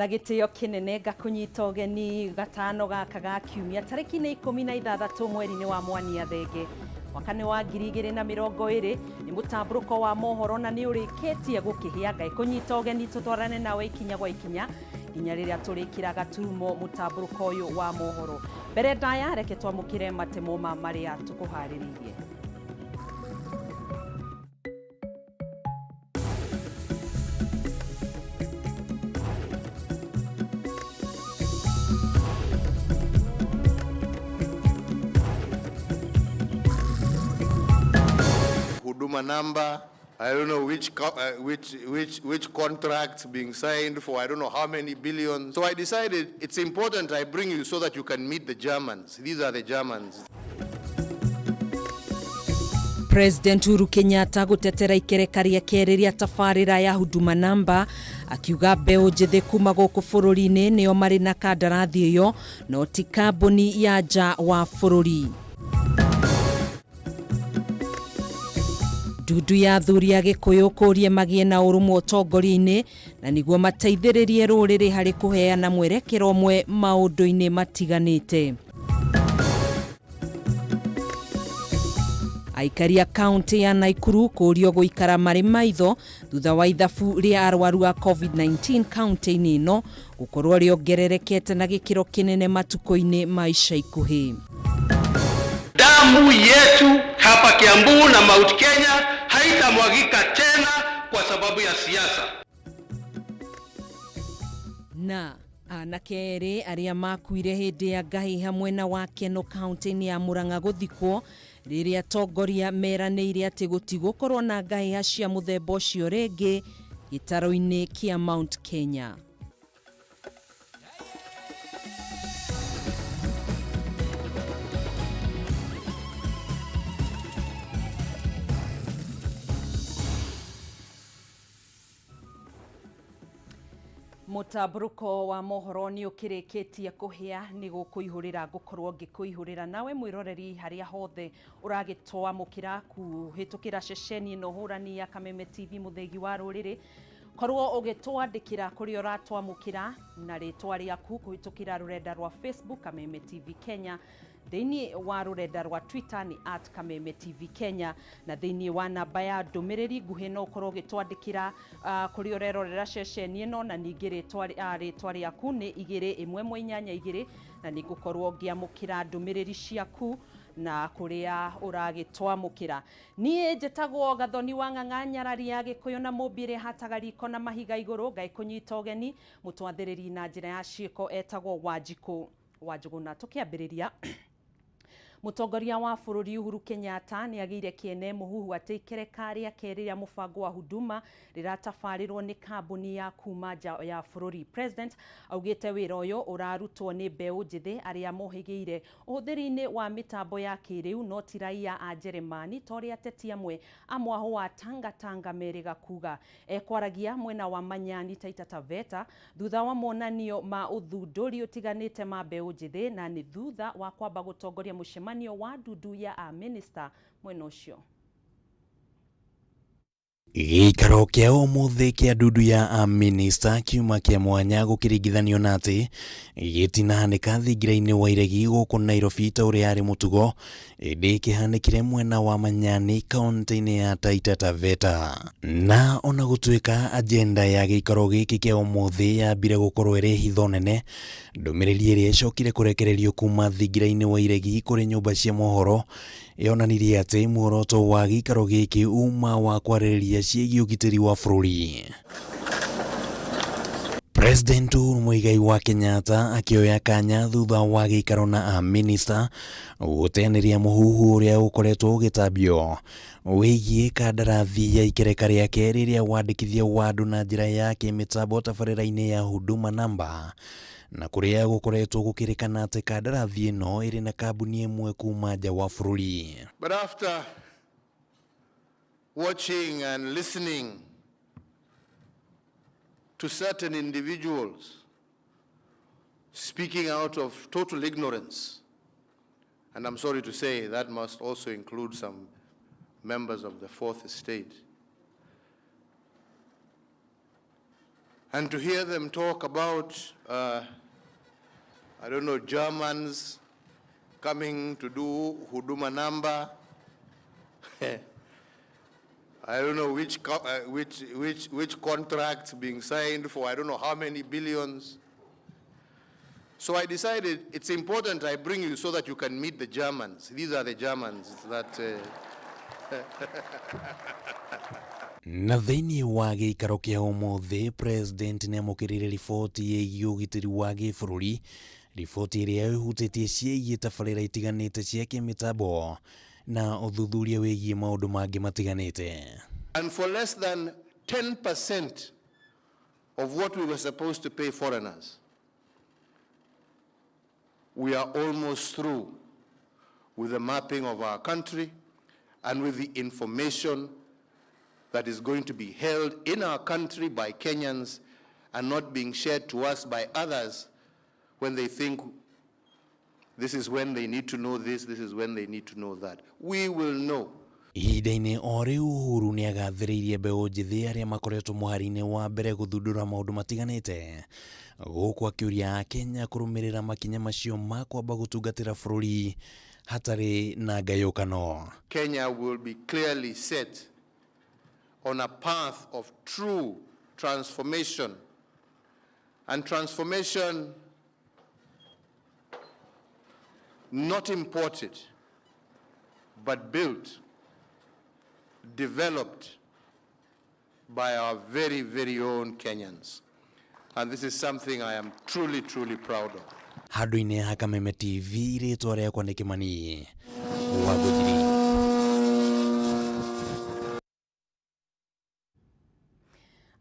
Na gĩtĩo kĩnene ngakũnyita ũgeni gatano gaka ga kiumia tarĩki nĩ 16 mweri-inĩ wa Mwania Thenge mwaka nĩ wa 2020. Nĩ mũtambũrũko wa mohoro na nĩ ũrĩkĩtie gũkĩhĩa. Ngai kũnyita ũgeni tũtwarane nawe ikinya gwa ikinya nginya rĩrĩa tũrĩkĩra gaturumo mũtambũrũko ũyũ wa mohoro. Mbere ndaya, reke twamũkĩre matemo ma marĩa tũkũharĩrĩirie. Huduma number, I don't know which, which contracts being signed for I don't know how many billions. So I decided it's important I bring you so that you can meet the Germans. These are the Germans. President Uhuru Kenyatta gũtetera ikereka rĩa kerĩ rĩa tabarĩra ya Huduma Number, akiuga mbeũ njĩthĩ kuma gũkũ bũrũri-inĩ nĩo marĩ na kandarathi ĩyo no ti kambuni ya nja wa bũrũri. Ndundu ya athuri a Gĩkũyũ kũrie magĩe na ũrũmwe ũtongoria-inĩ na nĩguo mateithĩrĩrie rũrĩrĩ harĩ kũheana mwerekero ũmwe maũndũ-inĩ matiganĩte. Aikari a kaunti ya Naikuru kũrio gũikara marĩ maitho thutha wa ithabu rĩa arwaru a COVID-19 kaunti-inĩ ĩno gũkorwo rĩongererekete na gĩkĩro kĩnene matukũ-inĩ ma ica ikuhĩ. Damu yetu hapa Kiambu na Mount Kenya haitamwagika tena kwa sababu ya siasa. Na anake erĩ arĩa makuire hĩndĩ ya ngahĩha mwena wa Keno kaunti-inĩ ya Murang'a gũthikwo rĩrĩa atongoria meranĩire atĩ gũtigũkorwo na ngahĩha cia mũthemba ũcio rĩngĩ gĩtaro-inĩ kĩa Mount Kenya. Mũtambũrũko wa mohoro nĩ ũkĩrĩkĩtie kũhĩa, nĩ gũkũihũrĩra ngũkorwo ngĩkũihũrĩra nawe mwĩroreri harĩa hothe ũragĩtwamũkĩra kũhĩtũkĩra ceceni ĩno hũrani ya Kameme TV mũthĩgi wa rũrĩrĩ. Korwo ũgĩtwandĩkĩra kũrĩa ũratwamũkĩra na rĩtwa rĩaku kũhĩtũkĩra rũrenda rwa Facebook Kameme TV Kenya, thĩinĩ wa rũrenda rwa Twitter nĩ at Kameme TV Kenya, na thĩinĩ wa namba ya ndũmĩrĩri nguhĩ no ũkorwo ũgĩtwandĩkĩra kũrĩa ũrerorera ceceni ĩno na ningĩ rĩtwa rĩaku nĩ 21182, na nĩ ngũkorwo ngĩamũkĩra ndũmĩrĩri ciaku na kũrĩa ũragĩtwamũkĩra. Niĩ njĩtagwo Gathoni wa Ng'ang'a Nyarari ya Gĩkũyũ na mũmbi ĩrĩa hataga riko na mahiga igũrũ. Ngai kũnyita ũgeni mũtwathĩrĩri na njĩra ya ciĩko etagwo Wanjikũ wa Njũgũna. Tũkĩambĩrĩria, mũtongoria wa bũrũri Uhuru Kenyatta nĩ agĩire kĩene mũhuhu atĩ ikereka rĩa kerĩ rĩa mũbango wa Huduma rĩratabarĩrwo nĩ kambuni ya kuma nja ya bũrũri. President augĩte wĩra ũyũ ũrarutwo nĩ mbeũ njĩthĩ arĩa mohĩgĩire ũhũthĩri-inĩ wa mĩtambo ya kĩrĩu no ti raia a Jeremani ta ũrĩa ateti amwe a mwahũ wa Tanga Tanga merĩga kuga. Ekwaragia mwena wa Manyani Taita Taveta thutha wa monanio ma ũthundũri ũtiganĩte ma mbeũ njĩthĩ na nĩ thutha wa kwamba gũtongoria mũcemanio wa ndundu ya amĩnĩsta mwena ũcio. Gĩikaro kĩa ũmũthĩ kĩa ndundu ya amĩnĩsta kiuma kĩa mwanya gũkĩringithanio na atĩ gĩtinahanĩka thingira-inĩ wa iregi gũkũ Nairobi ta ũrĩa arĩ mũtugo, ĩndĩ kĩhanĩkire mwena wa Manyani kaunti-inĩ ya Taita Taveta. Na ona gũtuĩka agenda ya gĩikaro gĩkĩ kĩa ũmũthĩ yambire gũkorwo ĩrĩ hitho nene, ndũmĩrĩri ĩrĩa ĩcokire kũrekererio kuma thingira-inĩ wa iregi kũrĩ nyũmba cia mohoro yonanirie atĩ muoroto wa gĩikaro gĩkĩ uma wa kwarĩrĩria ciĩgiĩ ũgitĩri wa bũrũri. President Uhuru Muigai wa Kenyatta akĩoya kanya thutha wa gĩikaro na amĩnĩsta gũteanĩria mũhuhu ũrĩa ũkoretwo ũgĩtambio wĩgiĩ kandarathi ya ikereka rĩa kerĩ rĩa wandĩkithia wa andũ na njĩra ya kĩmĩtambo tabarĩra-inĩ ya Huduma Number, na kũrĩa gũkoretwo gũkĩrĩkana atĩ kandarathi ĩno ĩrĩ na kambuni ĩmwe kuma nja wa bũrũri. But after watching and listening to certain individuals speaking out of total ignorance, and I'm sorry to say that must also include some members of the fourth estate, And to hear them talk about, I don't know, Germans coming to do Huduma Namba. I don't know which contracts being signed for I don't know how many billions. So I decided it's important I bring you so that you can meet the Germans. These are the Germans that... Na thĩinĩ wa gĩikaro kĩa ũmũthĩ, President nĩamũkĩrire riboti ĩgiĩ ũgitĩri wa gĩbũrũri, riboti ĩrĩa ĩhutĩtie ciĩgiĩ tabarĩra itiganĩte cia kĩmĩtambo na ũthuthuria wĩgiĩ maũndũ mangĩ matiganĩte. And for less than 10% of what we were supposed to pay foreigners, we are almost through with the mapping of our country and with the information that is going to be held in our country by Kenyans and not being shared to us by others when they think this is when they need to know this, this is when they need to know that. We will know. Ihinda-inĩ o rĩu Uhuru nĩagathĩrĩirie mbeũ njĩthĩ arĩa makoretwo mũhari-inĩ wa mbere gũthundũra maũndũ matiganĩte gũkũ akĩũria Akenya kũrũmĩrĩra makinya macio ma kwamba gũtungatĩra bũrũri hatarĩ na ngayũkano. Kenya will be clearly set on a path of true transformation, and transformation not imported, but built, developed by our very, very own Kenyans. And this is something I am truly, truly proud of. Handũ-inĩ ha Kameme TV, rĩtwa rĩakwa nĩ Kĩmani wa Ngũjiri.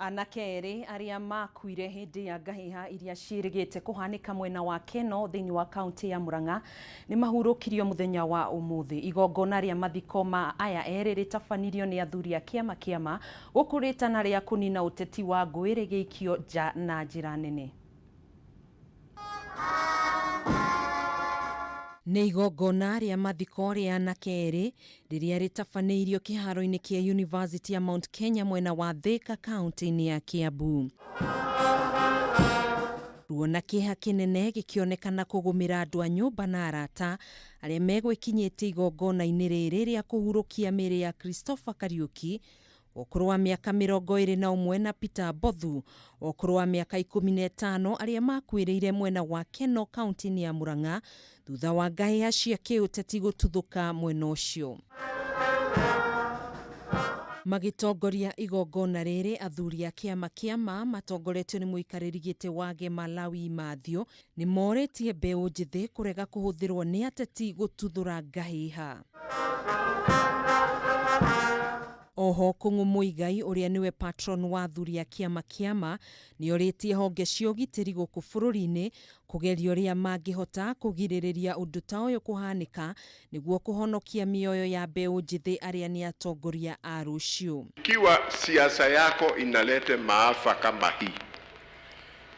Anake erĩ arĩa makuire hĩndĩ ya ngahĩha iria ciĩrĩgĩte kũhanĩka mwena wa Keno thĩinĩ wa kaunti ya Murang'a nĩ mahurũkirio mũthenya wa ũmũthĩ. Igongona rĩa mathiko ma aya erĩ rĩtabanirio nĩ athuri a kĩama kĩama gũkũ rĩtana rĩa kũnina ũteti wa ngũĩ rĩgĩikio nja na njĩra nene. Nĩ igongona rĩa mathiko rĩa anake erĩ rĩrĩa rĩtabanĩirio kĩharo-inĩ kĩa University ya Mount Kenya mwena wa Thika kaunti-inĩ ya Kiambu. Ruo na kĩeha kĩnene gĩkĩonekana kũgũmĩra andũ a nyũmba na arata arĩa megwĩkinyĩtie igongona-inĩ rĩrĩ rĩa kũhurũkia mĩĩrĩ ya Christopher Kariuki ũkũrũ wa mĩaka 21 na Peter Mbothu ũkũrũ wa mĩaka 15 arĩa makuĩrĩire mwena wa Keno kaunti-inĩ ya Murang'a thutha wa ngahĩha cia kĩũteti gũtuthũka mwena ũcio. Magĩtongoria igongona rĩrĩ athuri a kĩama kĩama matongoretio nĩ mũikarĩri gĩtĩ wa Gema Lawi Mathew nĩ morĩtie mbeũ njĩthĩ kũrega kũhũthĩrwo nĩ ateti gũtuthũra ngahĩha. Oho Kung'u Muigai ũrĩa nĩwe patron wa athuri a kĩama kĩama nĩorĩtie honge cia ũgitĩri gũkũ bũrũri-inĩ kũgeria ũrĩa mangĩhota kũgirĩrĩria ũndũ ta ũyũ kũhanĩka nĩguo kũhonokia mĩoyo ya mbeũ njĩthĩ arĩa nĩ atongoria a rũciũ. Ikiwa siasa yako inalete maafa kama hii,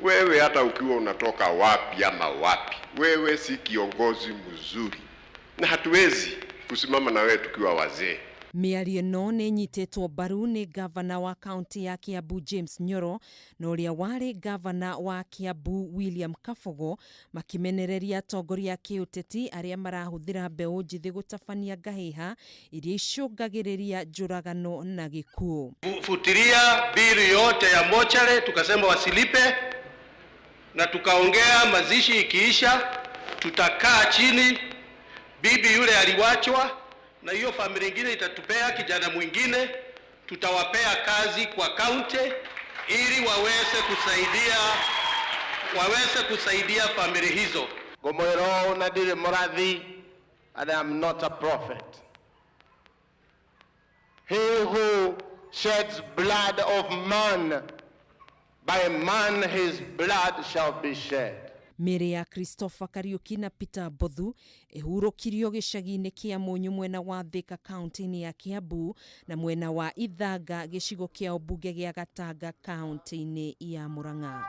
wewe hata ukiwa unatoka wapi ama wapi, wewe si kiongozi mzuri, na hatuwezi kusimama na wewe tukiwa wazee. Mĩario ĩno nĩ ĩnyitĩtwo mbaru nĩ gavana wa kaunti ya Kiambu James Nyoro na ũrĩa warĩ gavana wa Kiambu William Kabogo makĩmenereria atongoria a kĩũteti arĩa marahũthĩra mbeũ njĩthĩ gũtabania ngahĩha iria icũngagĩrĩria njũragano na gĩkuũ. Futilia bili yote ya mochare, tukasema wasilipe, na tukaongea mazishi ikiisha tutakaa chini, bibi yule aliwachwa na hiyo familia nyingine itatupea kijana mwingine, tutawapea kazi kwa kaunti ili waweze kusaidia familia hizo. Ngomwĩra na ndirĩ mũrathi, and I am not a prophet. He who sheds blood of man, by man his blood shall be shed. Mĩĩrĩ ya Christopher Kariuki na Peter Mbothu ĩhurũkirio gĩcagi-inĩ kĩa Mũnyũ mwena wa Thika kaunti-inĩ ya Kiambu na mwena wa Ithanga gĩcigo kĩa ũmbunge gĩa Gatanga kaunti-inĩ ya Murang'a.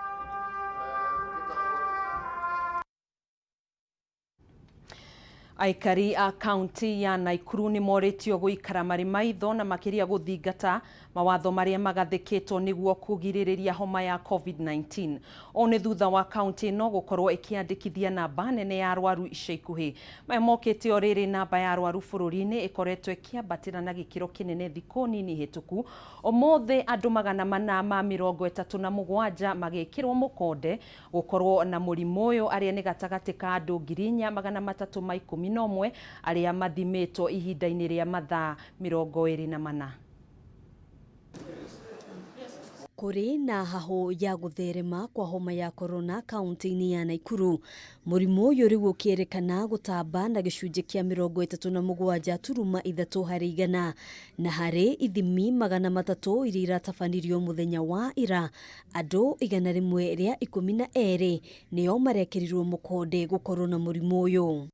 Aikari a kaunti ya Naikuru nĩ morĩtio gũikara marĩ maitho na makĩria gũthingata mawatho marĩa magathĩkĩtwo nĩguo kũgirĩrĩria homa ya COVID-19. Ũũ nĩ thutha wa kaunti ĩno gũkorwo ĩkĩandĩkithia namba nene ya arwaru ica ikuhĩ. Maya mokĩte o rĩrĩ namba ya arwaru bũrũri-inĩ ĩkoretwo ĩkĩambatĩra na gĩkĩro kĩnene thikũ nini hĩtũku. Ũmũthĩ andũ 437 magĩkĩrwo mũkonde gũkorwo na mũrimũ ũyũ arĩa nĩ gatagatĩ ka andũ 4311 arĩa mathimĩtwo ihinda-inĩ rĩa mathaa 24. Kũrĩ na hahũ ya gũtherema kwa homa ya korona kaunti-inĩ ya Naikuru. Mũrimũ ũyũ rĩu ũkĩrĩkana gũtamba na gĩcunjĩ kĩa 37.3 harĩ igana, na harĩ ithimi 300 iria iratabanirio mũthenya wa ira, andũ 112 nĩo marekĩrirwo mũkonde gũkorwo na mũrimũ ũyũ.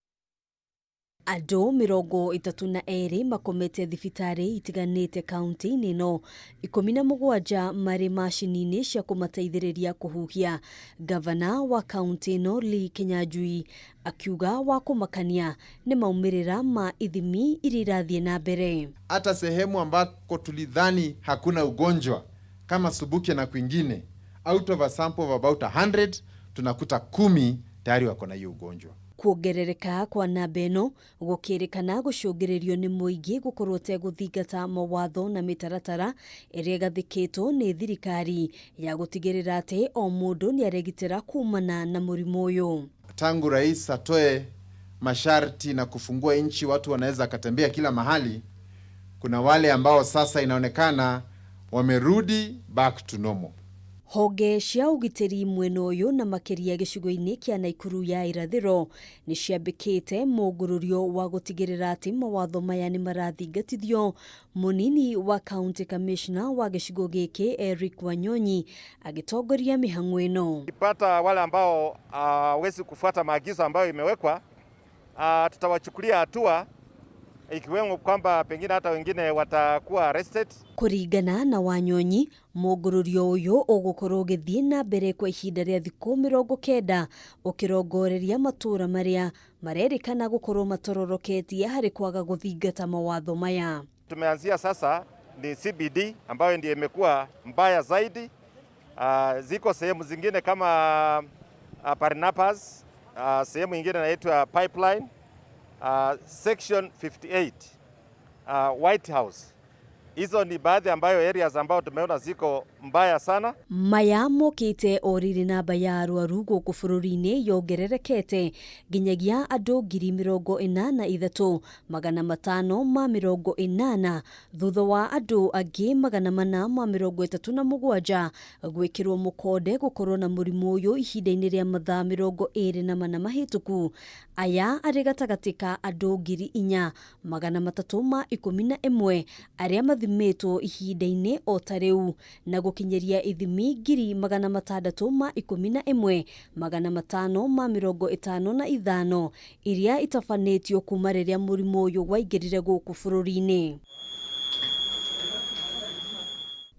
Andũ 32 makomete thibitarĩ itiganĩte kaunti-inĩ ĩno, 17 marĩ macini-inĩ cia kũmateithĩrĩria kũhuhia. Gavana wa kaunti ĩno Lee Kinyanjui akiuga wa kũmakania nĩ maumĩrĩra ma ithimi iria irathiĩ na mbere. Hata sehemu ambako tulidhani hakuna ugonjwa kama Subukia na kwingine, out of a sample of about 100 tunakuta 10 tayari wako na hiyo ugonjwa. Kuongerereka kwa namba ĩno gũkĩrĩkana gũcũngĩrĩrio nĩ mũingĩ gũkorwo ũtegũthingata mawatho na mĩtaratara ĩrĩa ĩgathĩkĩtwo nĩ thirikari ya gũtigĩrĩra atĩ o mũndũ nĩaregitĩra kumana na mũrimũ ũyũ. Tangu rais atoe masharti na kufungua nchi, watu wanaweza katembea kila mahali. Kuna wale ambao sasa inaonekana wamerudi back to normal. Honge cia ũgitĩri mwena ũyũ na makĩria gĩcigo-inĩ kĩa Naikuru ya irathĩro nĩ ciambĩkĩte mũngũrũrio wa gũtigĩrĩra atĩ mawatho maya nĩ marathingatithio. Mũnini wa county commissioner wa gĩcigo gĩkĩ Eric Wanyonyi agĩtongoria mĩhang'o ĩno. Tukipata wale ambao hawezi kufuata maagizo ambayo imewekwa, tutawachukulia hatua ikiwemo kwamba pengine hata wengine watakuwa arrested. Kũringana na Wanyonyi, mũngũrũrio ũyũ ũgũkorwo ũgĩthiĩ na mbere kwa ihinda rĩa thikũ 90 ũkĩrongoreria matũũra marĩa marerĩkana gũkorwo matororoketie harĩ kwaga gũthingata mawatho maya. Tumeanzia sasa ni CBD ambayo ndiyo imekuwa mbaya zaidi. Ziko sehemu zingine kama Parinapas, sehemu ingine inaitwa Pipeline, Section 58, White House. Hizo ni baadhi ambayo areas ambayo tumeona ziko mbaya sana. Maya mokĩte o rĩrĩ namba ya arwaru gũkũ bũrũri-inĩ yongererekete nginyagia andũ 43,580 thutha wa andũ angĩ 437 gwĩkĩrwo mũkonde gũkorwo na mũrimũ ũyũ ihinda-inĩ rĩa mathaa 24 mahĩtũku. Aya arĩ gatagatĩ ka andũ 4,311 arĩa mathimĩtwo ihinda-inĩ o ta rĩu na gũkinyĩria ithimi 611,555 iria itabanĩtio kuma rĩrĩa mũrimũ ũyũ waingĩrire gũkũ bũrũri-inĩ.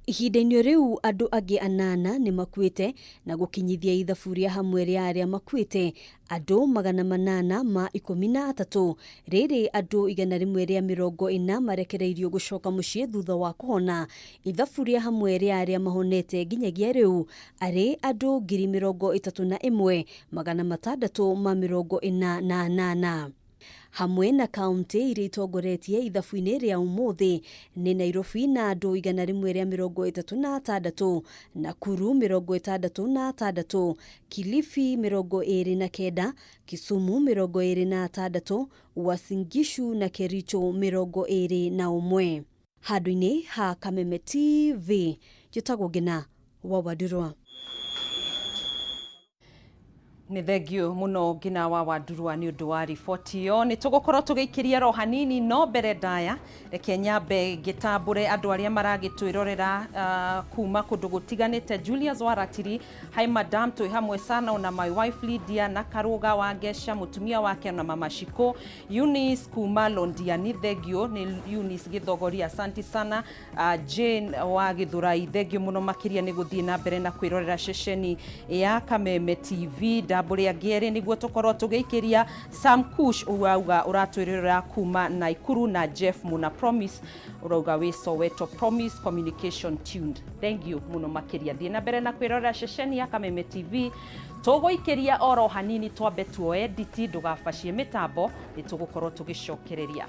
Ihinda-inĩ rĩu andũ angĩ 8 nĩ makuĩte na gũkinyithia ithabu rĩa hamwe rĩa arĩa makuĩte andũ 813, rĩrĩ andũ 140 marekereirio gũcoka mũciĩ thutha wa kũhona. Ithabu rĩa hamwe rĩa arĩa mahonete nginyagia rĩu arĩ andũ 31,648. Hamwe na kaunti iria itongoretie ithabu-inĩ rĩa ũmũthĩ nĩ Nairobi na andũ 136, Nakuru 66, Kilifi 29, Kisumu 26, Uasin Gishu na Kericho 21. Handũ-inĩ ha Kameme TV, njĩtagwo Ngina wa Wandurwa. Nĩ thengio mũno Ngina wa Wandurwa nĩ ũndũ wa riboti ĩyo. Nĩ tũgũkorwo tũgĩikĩria ro hanini, no mbere ndaya reke nyambe ngĩtambũre andũ arĩa maragĩtwĩrorera kuma kũndũ gũtiganĩte. Julius Waratiri, hi madam, twĩ hamwe sana, ona my wife Lydia na Karuga wa Ngesha, mũtumia wake na mama Shiko. Eunice kuma Londiani, thengio nĩ Eunice Gĩthogori, asanti sana. Jane wa Gĩthũrai, thengio mũno makĩria nĩ gũthiĩ na mbere na kwĩrorera ceceni ya Kameme TV. Tũkĩambũre angĩ erĩ nĩguo tũkorwo tũgĩikĩria Sam Kush ũrauga ũratwĩrĩra kuma Naikuru, na Jeff Muna Promise ũrauga wĩ Soweto Promise Communication tuned. Thank you mũno makĩria. Thiĩ na mbere na kwĩrorera ceceni ya Kameme TV. Tũgũikĩria oro hanini twambe tuoe nditi, ndũgabacie mĩtambo, nĩ tũgũkorwo tũgĩcokereria.